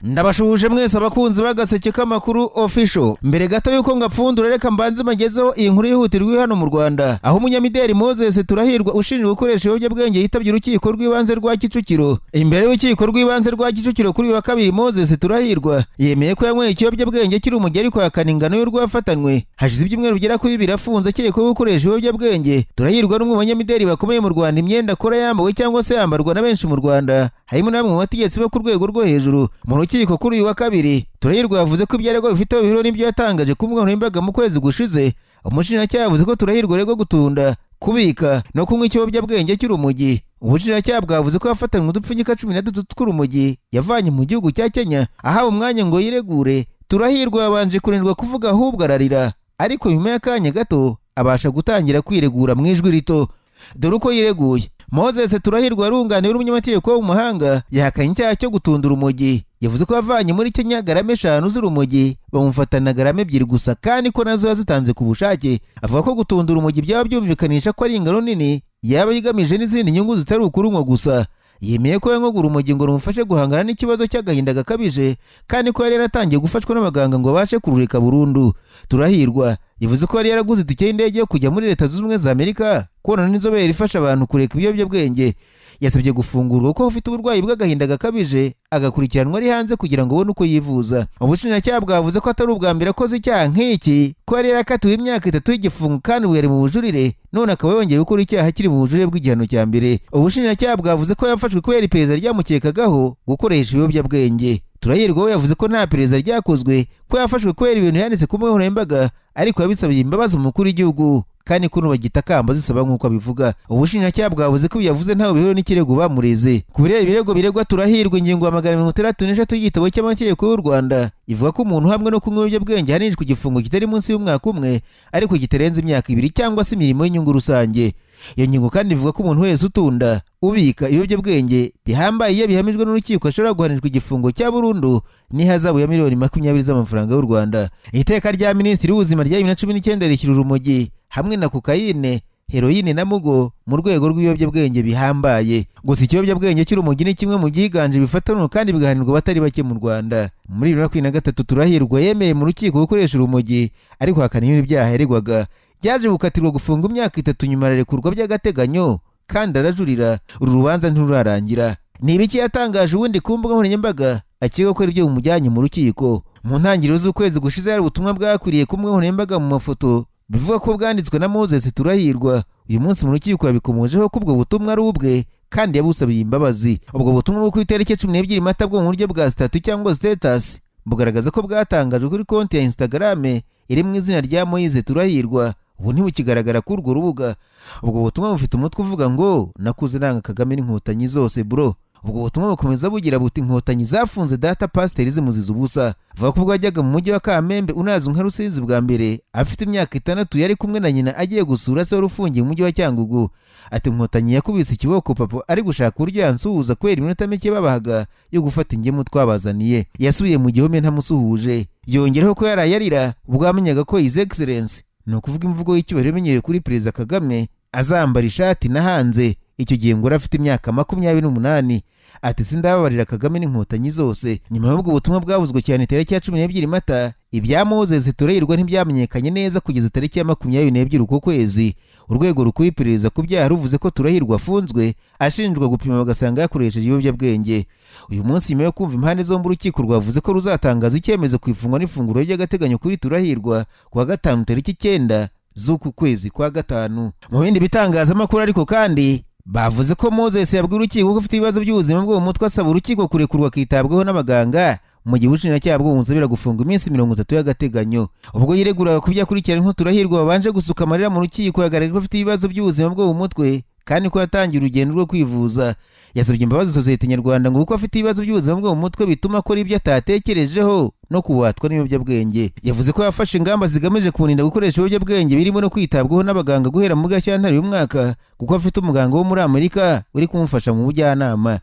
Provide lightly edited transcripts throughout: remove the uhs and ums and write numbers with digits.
Ndabashuhuje mwese abakunzi b'Agaseke k'Amakuru Official. Mbere gato y'uko ngapfundura, reka mbanze magezeho iyi nkuru yihutirwa hano mu Rwanda, aho umunyamideli Moses Turahirwa ushinjwa gukoresha ibiyobyabwenge yitabye Urukiko rw'Ibanze rwa Kicukiro. Imbere y'Urukiko rw'Ibanze rwa Kicukiro kuri uyu wa kabiri, Moses Turahirwa yemeye ko yanyweye ikiyobyabwenge cy'urumogi, ariko ahakana ingano y'urwo yafatanwe. Hashize ibyumweru bigera kuri 2 afunze akekwaho gukoresha ibiyobyabwenge. Turahirwa n'umwe mu banyamideli bakomeye mu Rwanda. Imyenda akora yambawe cyangwa se yambarwa na benshi mu Rwanda, harimo na bamwe mu bategetsi bo ku rwego rwo hejuru. Mu rukiko kuri uyu wa kabiri, Turahirwa yavuze ko ibyo aregwa bifite aho bihuriye n'ibyo yatangaje ku mbuga nkoranyambaga mu kwezi gushize. Umushinjacyaha yavuze ko Turahirwa aregwa gutunda, kubika no kunywa ikiyobyabwenge cy'urumogi. Ubushinjacyaha bwavuze ko yafatanywe udupfunyika 13 tw'urumogi yavanye mu gihugu cya Kenya. Ahawe umwanya ngo yiregure, Turahirwa yabanje kunanirwa kuvuga, ahubwo ararira, ariko nyuma y'akanya gato abasha gutangira kwiregura mu ijwi rito. Dore uko yireguye: Moses Turahirwa yarunganiwe n'umunyamategeko wo mu mahanga, yahakanye icyaha cyo gutunda urumogi. Yavuze ko yavanye muri Kenya garama 5 z'urumogi, bamufatana garama 2 gusa, kandi ko nazo yazitanze ku bushake. Avuga ko gutunda urumogi byaba byumvikanisha ko ari ingano nini yaba igamije n'izindi nyungu zitari ukurunywa gusa. Yemeye ko yanywaga urumogi ngo rumufashe guhangana n'ikibazo cy'agahinda gakabije, kandi ko yari yaratangiye gufashwa n'abaganga ngo abashe kurureka burundu. Turahirwa yavuze ko yari yaraguze itike y'indege yo kujya muri Leta Zunze Ubumwe za Amerika kubonana n'inzobere ifasha abantu kureka ibiyobyabwenge. Yasabye gufungurwa kuko afite uburwayi bw'agahinda gakabije, agakurikiranwa ari hanze kugira ngo abone uko yivuza. Ubushinjacyaha bwavuze ko atari ubwa mbere akoze icyaha nk'iki, ko yari yarakatiwe imyaka 3 y'igifungo kandi ubu yari mu bujurire, none akaba yongeye gukora icyaha akiri mu bujurire bw'igihano cya mbere. Ubushinjacyaha bwavuze ko yafashwe kubera iperereza ryamukekagaho gukoresha ibiyobyabwenge. Turahirwa we yavuze ko nta perereza ryakozwe, ko yafashwe kubera ibintu yanditse ku mbuga nkoranyambaga, ariko yabisabiye imbabazi umukuru w'igihugu, kandi ko nubagitakamba zisaba nk'uko abivuga. Ubushinjacyaha bwavuze ko ibyo yavuze ntawe bihuriye n'ikirego bamureze. Ku bireba ibirego biregwa Turahirwa, ingingo ya 263 y'igitabo cy'amategeko y'u Rwanda ivuga ko umuntu hamwe no kunywa ibiyobyabwenge ahanishwa igifungo kitari munsi y'umwaka umwe ariko kitarenze imyaka 2, cyangwa se imirimo y'inyungu rusange. Iyo ngingo kandi ivuga ko umuntu wese utunda, ubika ibiyobyabwenge bihambaye, iyo bihamijwe n'urukiko, ashobora guhanishwa igifungo cya burundu n'ihazabu ya miliyoni 20 z'amafaranga y'u Rwanda. Iteka rya Minisitiri w'Ubuzima rya 2019 rishyira urumogi hamwe na kokayine, heroyine na mugo mu rwego rw'ibiyobyabwenge bihambaye. Gusa ikiyobyabwenge cy'urumogi ni kimwe mu byiganje bifatanwa kandi bigahanirwa abatari bake mu Rwanda. Muri 2023, Turahirwa yemeye mu rukiko gukoresha urumogi, ariko hakana ibindi byaha yaregwaga. Yaje gukatirwa gufunga imyaka 3, nyuma ararekurwa by'agateganyo kandi arajurira. Uru rubanza ntirurarangira. Ni ibiki yatangaje ubundi ku mbuga nkoranyambaga akeka ko ibyo bimujyanye mu rukiko? Mu ntangiriro z'ukwezi gushize, hari ubutumwa bwakwiriye ku mbuga nkoranyambaga mu mafoto, bivuga ko bwanditswe na Moses Turahirwa. Uyu munsi mu rukiko yabikomojeho ko ubwo butumwa ari ubwe kandi yabusabiye imbabazi. Ubwo butumwa bwo ku itariki 12 Mata bwo mu buryo bwa status cyangwa status, bugaragaza ko bwatangajwe kuri konti ya Instagram iri mu izina rya Moise Turahirwa, ubu ntibukigaragara kuri urwo rubuga. Ubwo butumwa bufite umutwe uvuga ngo "Nakuze nanga Kagame n'Inkotanyi zose, bro". Ubwo butumwa bukomeza bugira buti "Inkotanyi zafunze data pasiteri zimuziza ubusa". Avuga ko ubwo yajyaga mu mujyi wa Kamembe unazwi nka Rusizi bwa mbere afite imyaka 6, yari kumwe na nyina agiye gusura se wari ufungiye mu mujyi wa Cyangugu. Ati "Inkotanyi yakubise ikiboko papa ari gushaka uburyo yansuhuza kubera iminota mike babahaga yo gufata ingemu twabazaniye. Yasubiye mu gihome ntamusuhuje". Yongeraho ko yaraye arira ubwo yamenyaga ko His Excellence, ni ukuvuga imvugo y'icyubahiro imenyerewe kuri Perezida Kagame, azambara ishati na hanze. Icyo gihe ngo afite imyaka 28. Ati "Sindababarira Kagame n'Inkotanyi zose". Nyuma y'ubwo butumwa bwavuzwe cyane tariki ya 12 Mata, ibya Moses Turahirwa ntibyamenyekanye neza kugeza tariki ya 22 uko kwezi, urwego rukuru iperereza ku byaha ruvuze ko Turahirwa afunzwe ashinjwa gupima bagasanga yakoresheje ibiyobyabwenge. Uyu munsi, nyuma yo kumva impande zombi, urukiko rwavuze ko ruzatangaza icyemezo ku ifungwa n'ifunguro ry'agateganyo kuri Turahirwa ku wa gatanu tariki 9 z'uku kwezi kwa gatanu. Mu bindi bitangazamakuru ariko kandi, bavuze ko Moses yabwiye urukiko ko afite ibibazo by'ubuzima bwo mu mutwe, asaba urukiko kurekurwa akitabwaho n'abaganga, mu gihe ubushinjacyaha bwo bumusabira gufunga iminsi 30 y'agateganyo. Ubwo yireguraga ku byo akurikiranyweho, Turahirwa wabanje gusuka amarira mu rukiko yagaragaje ko afite ibibazo by'ubuzima bwo mu mutwe kandi ko yatangiye urugendo rwo kwivuza. Yasabye imbabazi sosiyete nyarwanda ngo kuko afite ibibazo by'ubuzima bwo mu mutwe bituma akora ibyo atatekerejeho. no kubatwa n'ibiyobyabwenge. Yavuze ko yafashe ingamba zigamije kumurinda gukoresha ibiyobyabwenge, birimo no kwitabwaho n'abaganga guhera mu Gashyantare uyu mwaka, kuko afite umuganga wo muri Amerika uri kumufasha mu bujyanama.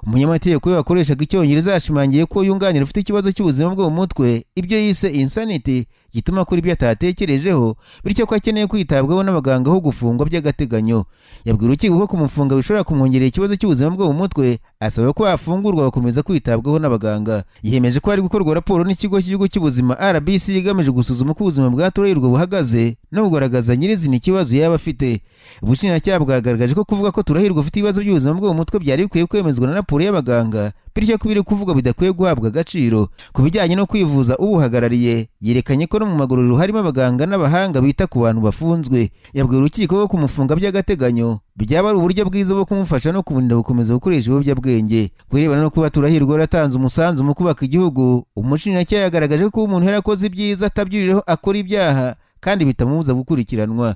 Umunyamategeko we wakoreshaga Icyongereza yashimangiye ko yunganira ufite ikibazo cy'ubuzima bwo mu mutwe, ibyo yise insanity, gituma akora ibyo atatekerejeho, bityo ko akeneye kwitabwaho n'abaganga aho gufungwa by'agateganyo. Yabwiye urukiko ko kumufunga bishobora kumwongerera ikibazo cy'ubuzima bwo mu mutwe, asaba ko yafungurwa agakomeza kwitabwaho n'abaganga. Yemeje ko hari gukorwa raporo n'ikigo cy'igihugu cy'ubuzima RBC igamije gusuzuma uko ubuzima bwa Turahirwa buhagaze no kugaragaza nyirizina ikibazo yaba afite. Ubushinjacyaha bwagaragaje ko kuvuga ko Turahirwa afite ibibazo by'ubuzima bwo mu mutwe byari bikwiye kwemezwa na raporo y'abaganga, bityo ko ibiri kuvugwa bidakwiye guhabwa agaciro. Ku bijyanye no kwivuza, ubuhagarariye yerekanye ko no mu magororero harimo abaganga n'abahanga bita ku bantu bafunzwe. Yabwiye urukiko ko kumufunga by'agateganyo byaba ari uburyo bwiza bwo kumufasha no kumurinda gukomeza gukoresha ibiyobyabwenge. Ku birebana no kuba Turahirwa yaratanze umusanzu mu kubaka igihugu, umushinjacyaha yagaragaje ko umuntu yarakoze ibyiza atabyuriraho akora ibyaha kandi bitamubuza gukurikiranwa.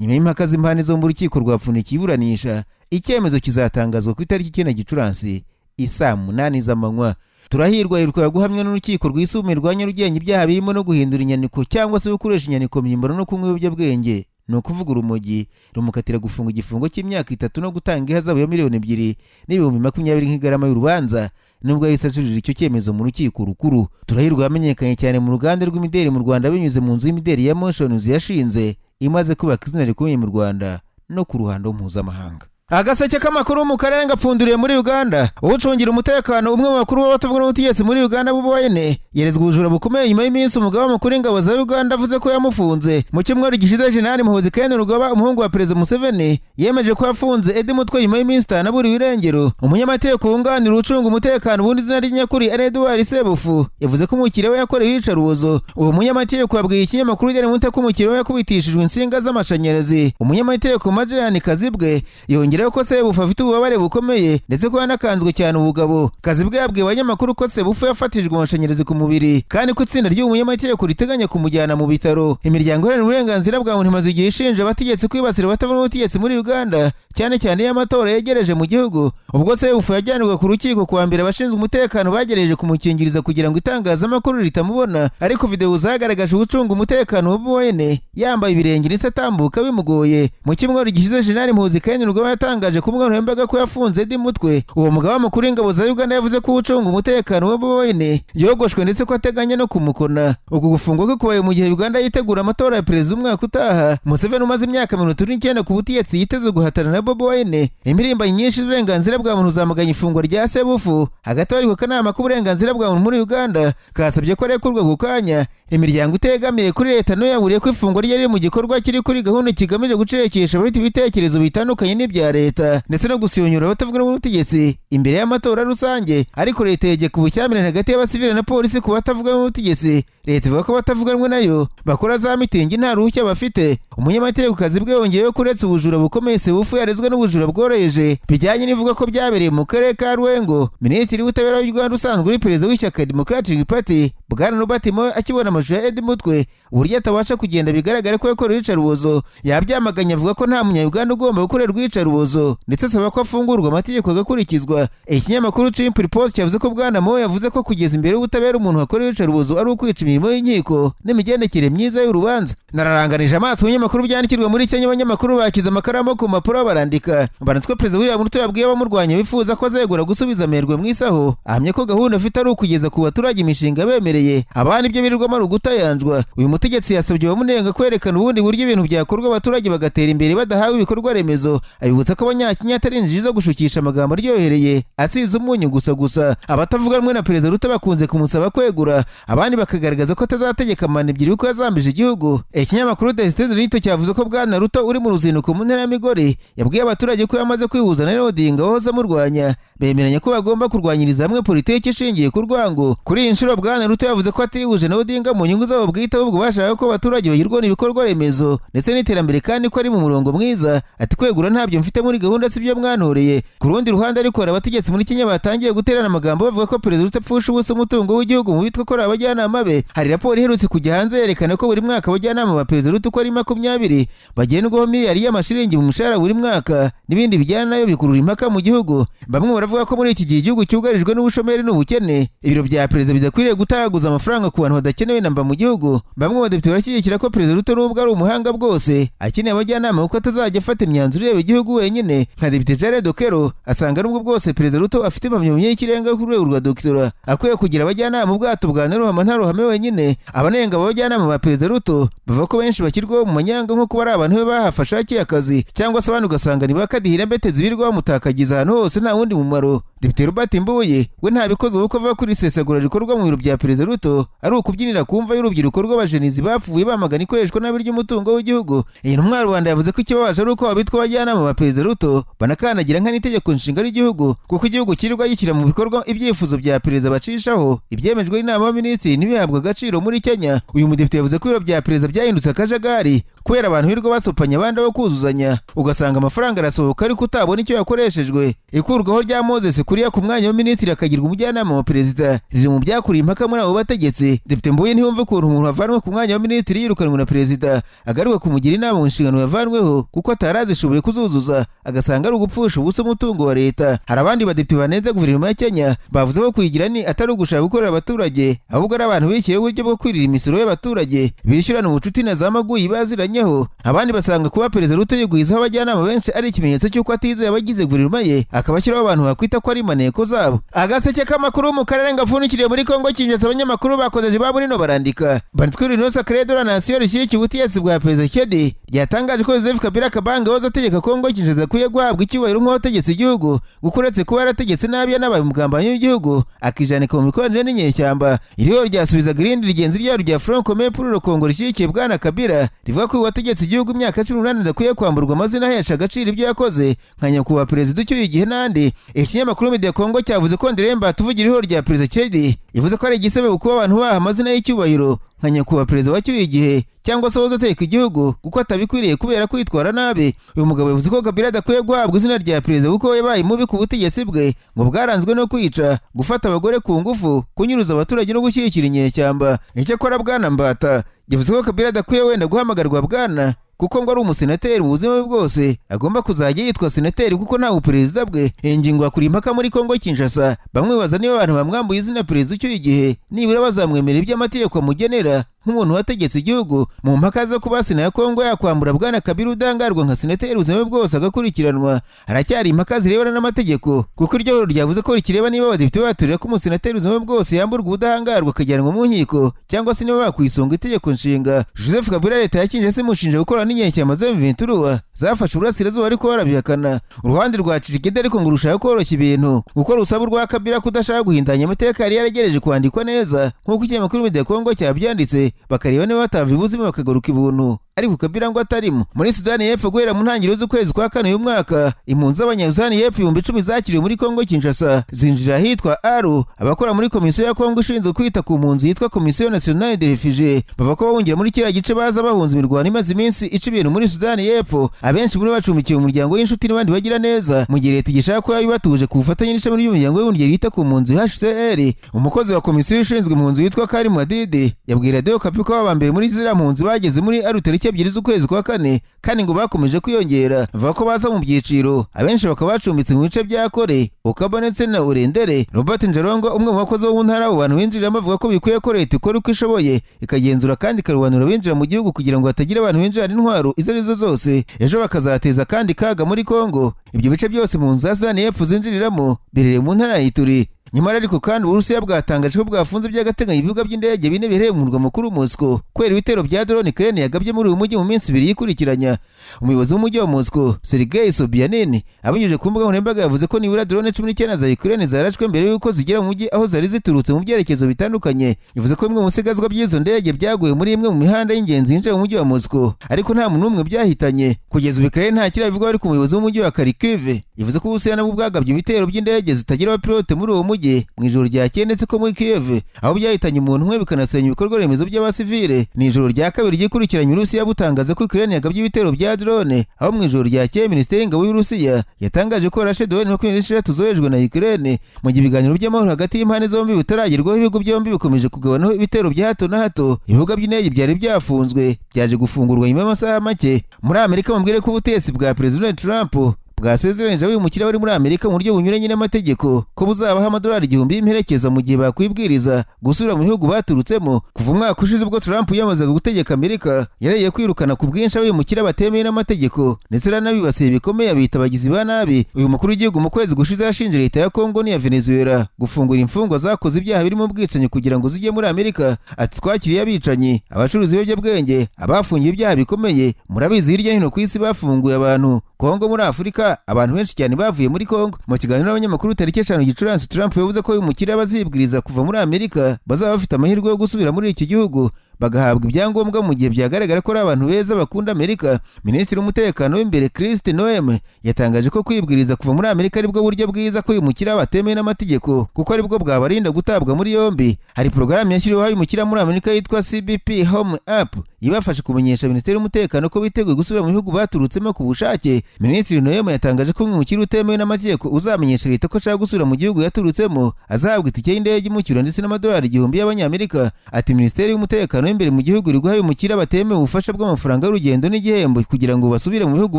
Nyuma y'impaka z'impande zombi, urukiko rwapfundikiye iburanisha. Icyemezo kizatangazwa ku itariki 9 Gicurasi isaa 8 z'amanywa. Turahirwa yiruka guhamya n'urukiko rwisumbuye rwa Nyarugenge ibyaha birimo no guhindura inyandiko cyangwa se gukoresha inyandiko mpimbano no kunywa ibiyobyabwenge, ni ukuvuga urumogi, rumukatira gufunga igifungo cy'imyaka 3 no gutanga ihazabu ya 2,020,000 nk'igarama y'urubanza, nubwo yahise ajurira icyo cyemezo mu rukiko rukuru. Turahirwa yamenyekanye cyane mu ruganda rw'imideli mu Rwanda binyuze mu nzu y'imideli ya Moshions yashinze, imaze kubaka izina rikomeye mu Rwanda no ku ruhando mpuzamahanga. Agaseke k'amakuru mu karere gapfunduriye muri Uganda. Ucungira umutekano umwe mu bakuru b'abatavuga n'ubutegetsi muri Uganda, Bobi Wine, yerezwa ubujura bukomeye nyuma y'iminsi umugaba mukuru w'ingabo za Uganda avuze ko yamufunze. Mu cyumweru gishize, Jenerali Muhoozi Kainerugaba, umuhungu wa Perezida Museveni, yemeje ko yafunze Eddie Mutwe nyuma y'iminsi 5 aburiwe irengero. Umunyamategeko wunganira ucunga umutekano, ubundi izina ry'inyakuri ari Edouard Sebufu, yavuze ko umukiriya we yakorewe iyicarubozo. Uwo munyamategeko yabwiye ikinyamakuru Daily Monitor ko umukiriya we yakubitishijwe insinga z'amashanyarazi. Umunyamategeko Majani Kazibwe yongeraho ko Sebufu afite ububabare bukomeye ndetse ko yanakanzwe cyane ubugabo. Kazibwe yabwiye abanyamakuru ko Sebufu yafatijwe amashanyarazi ku mubiri kandi ko itsinda ry'uwo munyamategeko riteganya kumujyana mu bitaro. Imiryango iharanira uburenganzira bwa muntu imaze igihe ishinja abategetsi kwibasira abatavuga n'ubutegetsi muri Uganda, cyane cyane iyo amatora yegereje mu gihugu. Ubwo Sebufu yajyanwaga ku rukiko kuwa mbere, abashinzwe umutekano bagerageje kumukingiriza kugira ngo itangazamakuru ritamubona, ariko videwo zagaragaje uwucunga umutekano wa Bobi yambaye ibirenge ndetse atambuka bimugoye. Mu cyumweru gishize, Jenerali Muhoozi Kainerugaba yatangaje ku mbuga nkoranyambaga ko yafunze Eddie Mutwe. Uwo mugaba mukuru w'ingabo za Uganda yavuze ko ucunga umutekano wa Bobi yogoshwe ndetse ko ateganya no kumukona. Uku gufungwa kwe kubaye mu gihe Uganda yitegura amatora ya perezida umwaka utaha. Museveni umaze imyaka 39 ku butegetsi yiteze guhatana na Bobi Wine. Impirimbanyi nyinshi z'uburenganzira bwa muntu zamaganye ifungwa rya Sebufu. Hagati aho ariko, akanama k'uburenganzira bwa muntu muri Uganda kasabye ko arekurwa ku kanya. Imiryango itegamiye kuri leta nayo yaburiye ko ifungwa rye riri mu gikorwa kiri kuri gahunda kigamije gucecekesha abafite ibitekerezo bitandukanye n'ibya leta ndetse no gusyonyura abatavuga rumwe n'ubutegetsi imbere y'amatora rusange. Ariko leta yegeka ubushyamirane hagati y'abasivili na polisi ku batavuga rumwe n'ubutegetsi. Leta ivuga ko abatavuga rumwe nayo bakora za mitingi nta ruhushya bafite. Umunyamategeko Kazibwe yongeyeho ko uretse ubujura bukomeye Sebufu yarezwe n'ubujura bworoheje bijyanye n'ivuga ko byabereye mu karere ka Rwengo. Minisitiri w'ubutabera w'u Rwanda usanzwe uri perezida w'ishyaka Democratic Party, Bwana Robert Moi, akibona amashusho ya Eddie Mutwe uburyo atabasha kugenda bigaragara ko yakorewe iyicarubozo, yabyamaganye, avuga ko nta munyayuganda ugomba gukorerwa iyicarubozo, ndetse asaba ko afungurwa amategeko agakurikizwa. Ikinyamakuru Chimp Report cyavuze ko Bwana Moi yavuze ko kugeza imbere y'ubutabera umuntu wakorewe iyicarubozo ari ukwica imirimo y'inkiko n'imigendekere myiza y'urubanza. Nararanganije amaso ibinyamakuru byandikirwa muri Kenya, abanyamakuru bakize amakaramu ku mpapuro barandika. Banditswe Perezida William Ruto yabwiye abamurwanya bifuza ko azegura gusubiza amerwe mu isaho, ahamya ko gahunda afite ari ukugeza ku baturage imishinga bemereye abandi, ibyo birirwamo ari ugutayanjwa. Uyu mutegetsi yasabye abamunenga kwerekana ubundi buryo ibintu byakorwa abaturage bagatera imbere badahawe ibikorwa remezo, abibutsa ko Abanyakenya atari injiji zo gushukisha amagambo aryohereye asize umunyu gusa gusa. Abatavuga rumwe na Perezida Ruto bakunze kumusaba kwegura, abandi bakagaragaza ko atazategeka manda ebyiri kuko yazambije igihugu. Ikinyamakuru The Citizen cyavuze ko Bwana Ruto uri mu ruzinduko mu ntara ya Migori yabwiye abaturage ko yamaze kwihuza na Odinga wahoze amurwanya, bemeranya ko bagomba kurwanyiriza hamwe politiki ishingiye ku rwango. Kuri iyi nshuro, Bwana Ruto yavuze ko atihuje na Odinga mu nyungu zabo bwite, ahubwo bashaka ko abaturage bagirwaho n'ibikorwa remezo ndetse n'iterambere, kandi ko ari mu murongo mwiza. Ati: "Kwegura ntabyo mfite muri gahunda, si byo mwantoreye." Ku rundi ruhande ariko, hari abategetsi muri Kenya batangiye guterana amagambo bavuga ko Perezida Ruto apfusha ubusa umutungo w'igihugu mu bitwa ko ari abajyanama be. Hari raporo iherutse kujya hanze yerekana ko buri mwaka abajyanama ba Perezida Ruto uko ari 20 bagendwaho miliyari y'amashiringi mu mushahara buri mwaka, n'ibindi bijyana nayo bikurura impaka mu gihugu. Bamwe baravuga ko muri iki gihe igihugu cyugarijwe n'ubushomeri n'ubukene, ibiro bya perezida bidakwiriye gutagaguza amafaranga ku bantu badakenewe namba mu gihugu. Bamwe mu badepite barashyigikira ko Perezida Ruto, nubwo ari umuhanga bwose, akeneye abajyanama kuko atazajya afata imyanzuro ireba igihugu wenyine. Nka Depite Jared Okero asanga nubwo bwose Perezida Ruto afite impamyabumenyi y'ikirenga ku rwego rwa doctorat, akwiye kugira abajyanama, ubwato bwa naruhama ntaruhame wenyine. Abanenga abo bajyanama ba Perezida Ruto bavuga ko benshi bashyirwaho mu manyanga, nko kuba ari abantu be bahafashe akazi, cyangwa se abandi ugasanga ni bakadihira mbetezi birirwa bamutakagiza ahantu hose nta wundi mumaro. Depite Robert Mbuye we ntabikoze kuko avuga ko iri sesagura rikorwa mu biro bya Perezida Ruto ari ukubyinira ku mva y'urubyiruko rw'abajenizi bapfuye bamagana ikoreshwa nabi ry'umutungo w'igihugu. Iyi ntumwa rubanda yavuze ko ikibabaje ari uko abitwa abajyanama ba Perezida Ruto banakandagira nka n'itegeko nshinga ry'igihugu, kuko igihugu kirirwa gishyira mu bikorwa ibyifuzo bya perezida bacishaho ibyemejwe n'inama y'abaminisitiri ntibihabwe agaciro muri Kenya. Uyu mudepite yavuze ko ibiro bya perezida byahindutse akajagari kubera abantu birirwa basopanya abandi aho kuzuzanya, ugasanga amafaranga arasohoka ariko utabona icyo yakoreshejwe. Ikurwaho rya Moses Kuria ku mwanya wa minisitiri akagirwa umujyanama wa perezida riri mu byakuriye impaka muri abo bategetsi. Depite Mbuye ntiyumva ukuntu umuntu avanwe ku mwanya wa minisitiri yirukanwe na perezida agaruka kumugira inama mu nshingano yavanweho kuko atari azishoboye kuzuzuza, agasanga ari ugupfusha ubusa umutungo wa leta. Hari abandi badepite banenze guverinoma ya Kenya bavuze ko kuyigira ni atari ugushaka gukorera abaturage, ahubwo ari abantu bishyiriyeho uburyo bwo kwirira imisoro y'abaturage bishyurana ubucuti na za maguyi baziranyeho. Abandi basanga kuba Perezida Ruto yigwizaho abajyanama benshi ari ikimenyetso cy'uko atizeye abagize guverinoma ye, akaba ashyiraho abantu bakwita ko ari maneko zabo. Agaseke k'amakuru mu karere ngapfundikiriye muri Kongo Kinshasa. Abanyamakuru bakozeje ba Burino barandika banditswe Union Sacrée de la Nation rishyigikiye ubutegetsi bwa Perezida Tshisekedi ryatangaje ko Joseph Kabila Kabange wahoze ategeka Kongo Kinshasa akwiye guhabwa icyubahiro nk'uwategetse igihugu, kuko uretse kuba yarategetse nabi yanabaye umugambanyi w'igihugu, akijanika mu mikoranire n'inyeshyamba. Iriho ryasubizaga irindi rigenzi ryaryo rya Front Commun pour le Congo rishyigikiye Bwana Kabila, rivuga ko uwategetse igihugu imyaka 18 adakwiye kwamburwa amazina ahesha agaciro ibyo yakoze nka nyakubahwa perezida ucyuye igihe n'andi. Ikinyamakuru Media Congo cyavuze ko André Mbata uvugira ihuriro rya Perezida Tshisekedi yavuze ko ari igisebe kuba abantu baha amazina y'icyubahiro nka nyakubahwa perezida wacyuye igihe cyangwa se wahoze ateka igihugu, kuko atabikwiriye kubera kwitwara nabi. Uyu mugabo yavuze ko Kabila adakwiye guhabwa izina rya perezida kuko yabaye mubi ku butegetsi bwe, ngo bwaranzwe no kwica, gufata abagore ku ngufu, kunyuruza abaturage no gushyigikira inyeshyamba. Icyakora Bwana Mbata yavuze ko Kabila adakwiye wenda guhamagarwa bwana, kuko ngo ari umusenateri mu buzima bwe bwose, agomba kuzajya yitwa senateri kuko nta buperezida bwe. Iyi ngingo yakuriye impaka muri Kongo Kinshasa. Bamwe baza niba abantu bamwambuye izina perezida ucyuye igihe nibura bazamwemerera ibyo amategeko amugenera nk'umuntu wategetse igihugu. Mu mpaka zo kuba sena ya Kongo yakwambura Bwana Kabila udangarwa nka senateri ubuzima bwe bwose agakurikiranwa, haracyari impaka zirebana n'amategeko, kuko iryo huriro ryavuze ko rikireba niba abadepite baturira ko umusenateri ubuzima bwe bwose yamburwa ubudahangarwa akajyanwa mu nkiko, cyangwa se niba bakwisunga itegeko nshinga. Joseph Kabila leta ya Kinshasa imushinja gukorana n'inyeshyamba za M23 zafashe uburasirazuba, ariko barabihakana. Uruhande rwa Tshisekedi ariko ngo rushaka koroshya ibintu, kuko rusaba urwa Kabila kudashaka guhindanya amateka yari yaragereje kwandikwa neza, nk'uko ikinyamakuru Media Congo cyabyanditse, bakareba niba batava ibuzimu bakagaruka ibuntu, ariko Kabila ngo atarimo. Muri Sudani y'Epfo, guhera mu ntangiriro z'ukwezi kwa kane uyu mwaka, impunzi z'Abanyasudani y'Epfo 10,000 zakiriwe muri Kongo Kinshasa zinjira ahitwa Aru. Abakora muri komisiyo ya Kongo ishinzwe kwita ku mpunzi yitwa Commission Nationale des Réfugiés bavuga ko bahungira muri kiriya gice baza bahunze imirwano imaze iminsi ica ibintu muri Sudani y'Epfo. Abenshi muri bacumbikiwe umuryango w'inshuti n'abandi bagira neza, mu gihe leta igishaka ko yabibatuje ku bufatanye n'ishami ry'umuryango w'abibumbye ryita ku mpunzi HCR. Umukozi wa komisiyo ishinzwe impunzi witwa Karim Madidi yabwiye Radio Okapi ko aba mbere muri ziriya mpunzi bageze muri Aru tariki 2 z'ukwezi kwa kane, kandi ngo bakomeje kwiyongera. Bavuga ko baza mu byiciro, abenshi bakaba bacumbitse mu bice bya Kore, Okaba ndetse na Urendere. Robert Njarongo, umwe mu bakozi bo mu ntara abo bantu binjiriramo, avuga ko bikwiye ko leta ikora uko ishoboye ikagenzura kandi ikarobanura abinjira mu gihugu, kugira ngo hatagira abantu binjirana intwaro izo arizo zose ejo bakazateza kandi kaga muri Kongo. Ibyo bice byose mu nzu za Sudani y'Epfo zinjiriramo biherereye mu ntara ya Ituri. Nyamara ariko kandi Uburusiya bwatangaje ko bwafunze by'agateganyo ibibuga by'indege bine biherereye mu murwa mukuru Moscow kubera ibitero bya drone Ukraine yagabye muri uyu mujyi mu minsi 2 yikurikiranya. Umuyobozi w'umujyi wa Moscow, Sergei Sobyanin, abinyujije ku mbuga nkoranyambaga yavuze ko nibura drone 19 za Ukraine zarashwe mbere y'uko zigera mu mujyi aho zari ziturutse mu byerekezo bitandukanye. Bivuze ko bimwe mu bisigazwa by'izo ndege byaguye muri imwe mu mihanda y'ingenzi yinjira mu mujyi wa Moscow, ariko nta muntu n'umwe byahitanye. Kugeza ubu Ukraine nta kirabivugaho, ariko umuyobozi w'umujyi wa Kharkiv yavuze ko Uburusiya nabwo bwagabye ibitero by'indege zitagira abapilote muri uwo mujyi. inguge mu ijoro ryakeye ndetse ko muri Kiev, aho byahitanye umuntu umwe bikanasenya ibikorwa remezo by'abasivile. Ni ijoro rya kabiri ryikurikiranye Uburusiya butangaza ko Ukraine yagabye ibitero bya drone, aho mu ijoro ryakeye Minisiteri y'Ingabo y'Uburusiya yatangaje ko yarashe drone 26 zoherejwe na Ukraine. Mu gihe ibiganiro by'amahoro hagati y'impande zombi bitaragerwaho, ibihugu byombi bikomeje kugabanaho ibitero bya hato na hato. Ibibuga by'indege byari byafunzwe byaje gufungurwa nyuma y'amasaha make. Muri Amerika, mubwire ko ubutegetsi bwa Perezida Trump bwasezeranyije abimukira bari muri Amerika mu buryo bunyuranye n'amategeko ko buzabaha amadolari 1000 y'imperekeza mu gihe bakwibwiriza gusubira mu bihugu baturutsemo. Kuva umwaka ushize ubwo Trump yamazaga gutegeka Amerika, yaragiye kwirukana ku bwinshi abimukira batemewe n'amategeko, ndetse aranabibasiye bikomeye, abita abagizi ba nabi. Uyu mukuru w'igihugu mu kwezi gushize yashinje leta ya Kongo n'iya Venezuela gufungura imfungwa zakoze ibyaha birimo ubwicanyi kugira ngo zijye muri Amerika. Ati: "Twakiriye abicanyi, abacuruzi b'ibiyobyabwenge, abafungiye ibyaha bikomeye. Murabizi, hirya no hino ku isi bafunguye abantu. Kongo, muri Afurika, abantu benshi cyane bavuye muri Kongo." Mu kiganiro n'abanyamakuru tariki 5 Gicurasi, Trump yavuze ko abimukira bazibwiriza kuva muri Amerika bazaba bafite amahirwe yo gusubira muri iki gihugu, bagahabwa ibyangombwa mu gihe byagaragara ko ari abantu beza bakunda Amerika. Minisitiri w'umutekano w'imbere Kristi Noem yatangaje ko kwibwiriza kuva muri Amerika aribwo buryo bwiza kwimukira batemewe n'amategeko, kuko aribwo bwabarinda gutabwa muri yombi. Hari porogaramu yashyiriweho abimukira muri Amerika yitwa CBP Home App, ibafasha kumenyesha Minisiteri y'Umutekano ko biteguye gusubira mu bihugu baturutsemo ku bushake. Minisitiri Noem yatangaje ko umwimukira utemewe n'amategeko uzamenyesha leta ko ashaka gusubira mu gihugu yaturutsemo azahabwa itike y'indege imucyura ndetse n'amadolari 1000 y'abanyamerika. Ati: "Minisiteri y'Umutekano w'imbere mu gihugu iri guha abimukira batemewe ubufasha bw'amafaranga y'urugendo n'igihembo kugira ngo basubire mu bihugu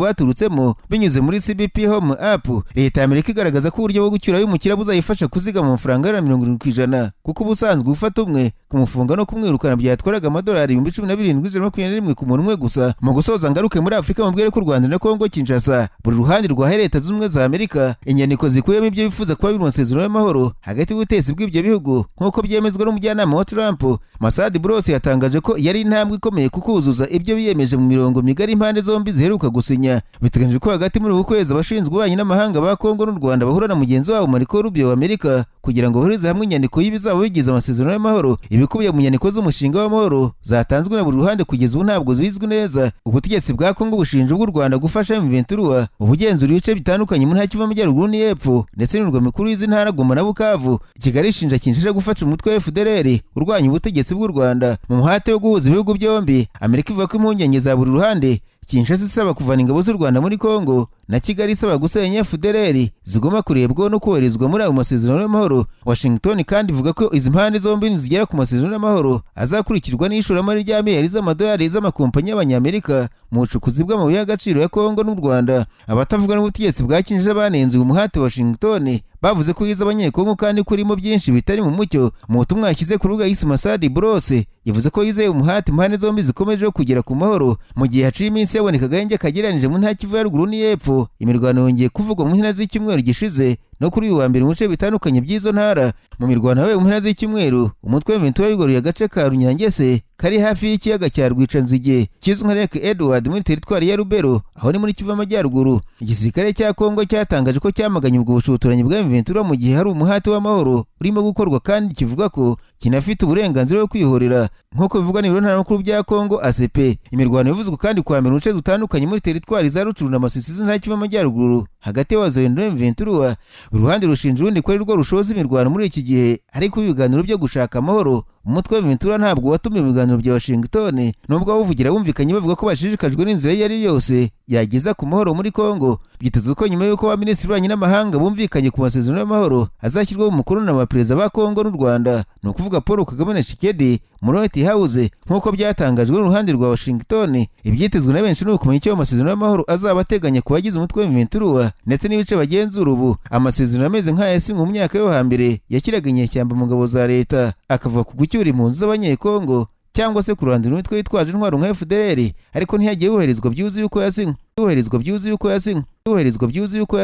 baturutsemo binyuze muri CBP Home App." Leta ya Amerika igaragaza ko uburyo bwo gucyura abimukira buzayifasha kuzigama amafaranga angana na 70%, kuko ubusanzwe gufata umwe, kumufunga no kumwirukana byatwaraga amadolari 17,121 ku muntu umwe gusa. Mu gusoza, ngaruke muri Afurika, mubwire ko u Rwanda na Kongo Kinshasa buri ruhande rwahaye Leta Zunze Ubumwe za Amerika inyandiko zikubiyemo ibyo bifuza kuba biri mu masezerano y'amahoro hagati y'ubutegetsi bw'ibyo bihugu, nk'uko byemezwa n'umujyanama wa Trump. Masad Boulos yatangaje ko yari intambwe ikomeye ku kuzuza ibyo biyemeje mu mirongo migari impande zombi ziheruka gusinya. Biteganyijwe ko hagati muri uku kwezi abashinzwe ububanyi n'amahanga ba Kongo n'u Rwanda bahura na mugenzi wabo Marco Rubio wa Amerika kugira ngo bahurize hamwe inyandiko y'ibizaba bigize amasezerano y'amahoro. Ibikubiye mu nyandiko z'umushinga w'amahoro zatanzwe na buri ruhande kugeza ubu ntabwo bizwi neza. Ubutegetsi bwa Kongo bushinja ubw'u Rwanda gufasha M23 ubugenzura ibice bitandukanye mu ntara Kivu Amajyaruguru n'Iyepfo ndetse n'imirwa mikuru y'izi ntara, Goma na Bukavu. Kigali ishinja Kinshasa gufasha umutwe wa FDLR urwanya ubutegetsi bw'u Rwanda. Mu muhate wo guhuza ibihugu byombi, Amerika ivuga ko impungenge za buri ruhande, Kinshasa isaba kuvana ingabo z'u Rwanda muri Kongo na Kigali isaba gusenya FDLR, zigomba kurebwaho no kubahirizwa muri ayo masezerano y'amahoro. Washington kandi ivuga ko izi mpande zombi nizigera ku masezerano y'amahoro azakurikirwa n'ishoramari rya miliyari z'amadolari z'amakompanyi y'abanyamerika mu bucukuzi bw'amabuye y'agaciro ya Kongo n'u Rwanda. Abatavuga n'ubutegetsi bwa Kinshasa banenze uyu muhate wa Washington, bavuze ko yiza Abanyekongo kandi kurimo byinshi bitari mu mucyo. Mu butumwa yashyize ku rubuga X, Masadi Boulos yavuze ko yizeye umuhate impande zombi zikomeje kugera ku mahoro. Mu gihe haciye iminsi yaboneka agahenge kagereranije mu ntara Kivu ya ruguru n'iyepfo, imirwano yongeye kuvugwa mu mpera z'icyumweru gishize no kuri uyu wa mbere mu bice bitandukanye by'izo ntara. Mu mirwano yabaye mu mpera z'icyumweru, umutwe wa M23 wigaruriye agace ka Runyangese kari hafi y'ikiyaga cya Rwicanzige kizwi nka Lake Edward muri teritwari ya Lubero, aho ni muri Kivu Amajyaruguru. Igisirikare cya Kongo cyatangaje ko cyamaganye ubwo bushotoranyi bwa M23 mu gihe hari umuhate w'amahoro urimo gukorwa, kandi kivuga ko kinafite uburenganzira bwo kwihorera, nk'uko bivugwa n'ibiro ntaramakuru bya Kongo ACP. Imirwano yavuzwe kandi kwa mbere mu duce dutandukanye muri teritwari za Rutshuru na Masisi z'intara Kivu Amajyaruguru hagati y'Abazalendo na M23. Buri ruhande rushinja urundi ko ari rwo rushoza imirwano muri iki gihe ariko ibiganiro byo gushaka amahoro. Umutwe wa M23 ntabwo watumiwe mu biganiro bya Washington, nubwo abawuvugira bumvikanye bavuga ko bashishikajwe n'inzira iyo ari yo yose yageza ku mahoro muri Kongo. Byitezwe ko nyuma y'uko abaminisitiri b'ububanyi n'amahanga bumvikanye ku masezerano y'amahoro azashyirwaho umukono na ba perezida ba Kongo n'u Rwanda, ni ukuvuga Paul Kagame na Tshisekedi, muri White House, nk'uko byatangajwe n'uruhande rwa Washington. Ibyitezwe na benshi ni ukumenya icyo ayo masezerano y'amahoro azaba ateganya ku bagize umutwe wa M23 ndetse n'ibice bagenzura ubu. Amasezerano ameze nk'aya yasinywe mu myaka yo hambere yakiraga inyeshyamba mu ngabo za leta, akavuga ku gucyura impunzi z'Abanyekongo cyangwa se kurandura imitwe yitwaje intwaro nka FDLR, ariko ntiyagiye yubahirizwa byuzuye uko yasinywe, yubahirizwa byuzuye uko yasinywe, yubahirizwa byuzuye uko.